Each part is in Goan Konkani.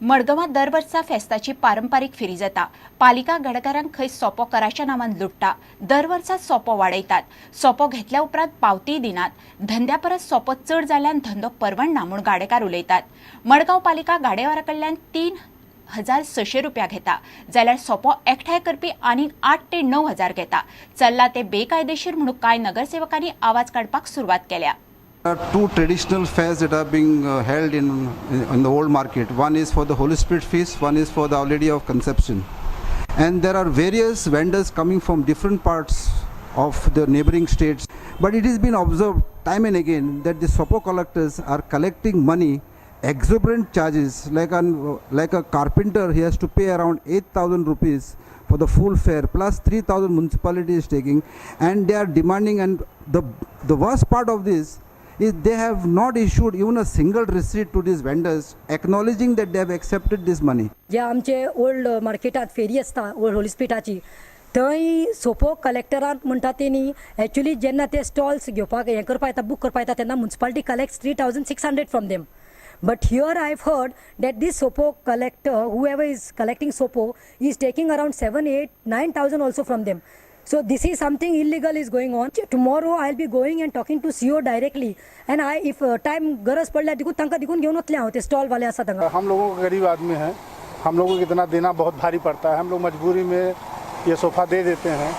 मडगांवां दर वर्सा फेस्ताची पारंपारीक फेरी जाता. पालिका गाडेकारांक खंय सोपो कराच्या नांवान लुट्टा. दर वर्सा सोपो वाडयतात. सोपो घेतल्या उपरांत पावतीय दिनात. धंद्या परस सोपो चड जाल्ल्यान धंदो परवडना म्हूण गाडेकार उलयतात. मडगांव पालिका गाडेकारा कडल्यान 3600 रुपया घेता, जाल्यार सोपो एकठांय करपी आनीक 8 ते 9 हजार घेता. चल्ला ते बेकायदेशीर म्हणून कांय नगरसेवकांनी आवाज काडपाक सुरवात केल्या. There are two traditional fairs that are being held in the old market. One is for the Holy Spirit feast, one is for the Our Lady of Conception. And there are various vendors coming from different parts of the neighboring states. But it has been observed time and again that the sopo collectors are collecting money, exorbitant charges, like a carpenter, he has to pay around 8,000 rupees for the full fare, plus 3,000 municipality is taking, and they are demanding. And the worst part of this is they have not issued even a single receipt to these vendors acknowledging that they have accepted this money. जे आमचे ओल्ड मार्केटात फेरी आसता ओल्ड होली स्पिरिटाची, थंय सोपो कलेक्टरान म्हणटा तेणी एक्चुली जेन्ना ते स्टॉल्स घेवपाक हें करपा येता, बूक करपा येता, तेन्ना municipality collect 3600 from them. But here I have heard that this sopo collector, whoever is collecting sopo, is taking around 7, 8, 9,000 also from them. So this is something illegal is going on. Tomorrow I will be going and talking to CO directly, and I if time गरज पडल्यार देखून तांकां देखून घेवन वतलें हांव, ते स्टॉल वाले आसा तांकां. हम लोगों को गरीब आदमी हैं, हम लोगों को इतना देना बहुत भारी पड़ता है. हम लोग मजबूरी में ये सोफ़ा दे देते हैं,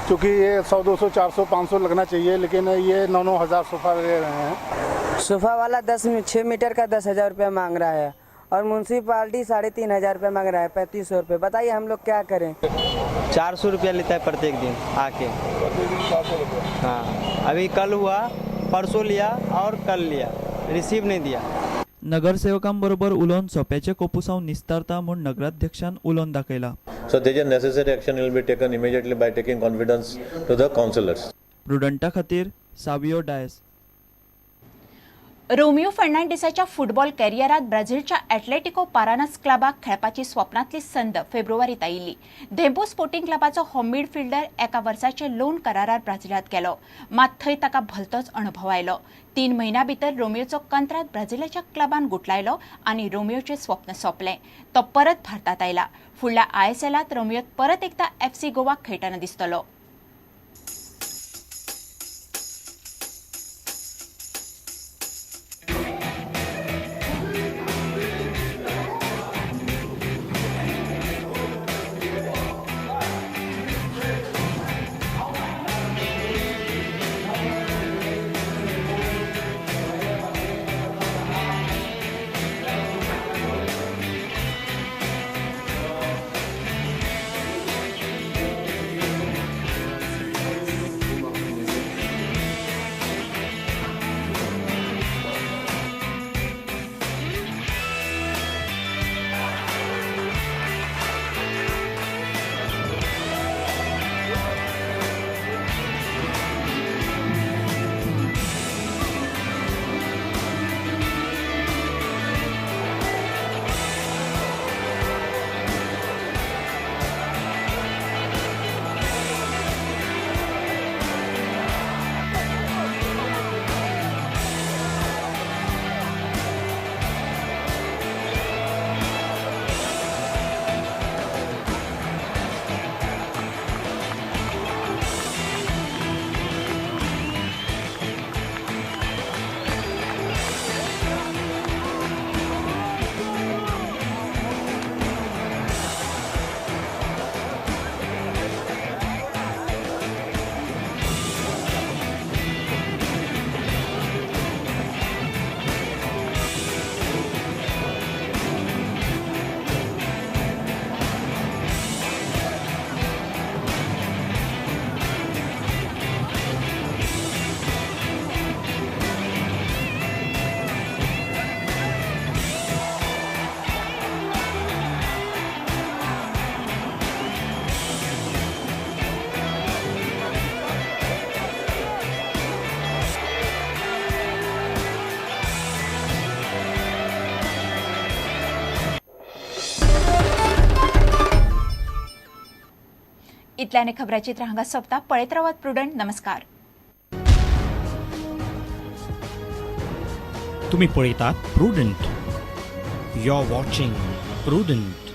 क्योंकि ये 100, 200, 400, 500 लगना चाहिए, लेकिन ये 9-9 हज़ार सोफ़ा ले रहे हैं. सोफ़ा वाला 10 6 मीटर का 10,000 रुपया मांग रहा है और म्यूनसिपाल्टी 3,500 रुपया मांग रहा है, 3,500 रुपये. बताइए हम लोग क्या करें. 400 रुपया लेता है प्रत्येक दिन आके. हाँ, अभी कल हुआ, परसों लिया और कल लिया, रिसीव नहीं दिया. नगरसेवकांबरोबर उलोवन सोप्याचे कोपुसांव निस्तारता म्हूण नगराध्यक्षान उलोवन दाखयला. So तेजेर necessary action will be taken immediately by taking confidence to the councillors. प्रुडंटा खातीर सावियो डायस. रोमियो फर्नांडिसाच्या फुटबॉल कॅरियरात ब्राझीलच्या ॲटलेटिको पारानास क्लबाक खेळपाची स्वप्नांतली संद फेब्रुवारीत आयिल्ली. धेंपो स्पोर्टिंग क्लबाचो हो मिडफिल्डर एका वर्साचे लोन करारार ब्राझीलात गेलो, मात थंय ताका भलतोच अणभव आयलो. 3 म्हयन्यां भितर रोमियोचो कंत्राट ब्राझीलाच्या क्लबान गुटलायलो आनी रोमियोचें स्वप्न सोंपलें. तो परत भारतात आयला. फुडल्या आयएसएलांत रोमियो परत एकदा एफसी गोवाक खेळटना दिसतलो. इतल्याने खबराचित्र हांगा सोंपता. पळयत रावात प्रुडंट. नमस्कार. तुम्ही पळयतात Prudent. You are watching prudent.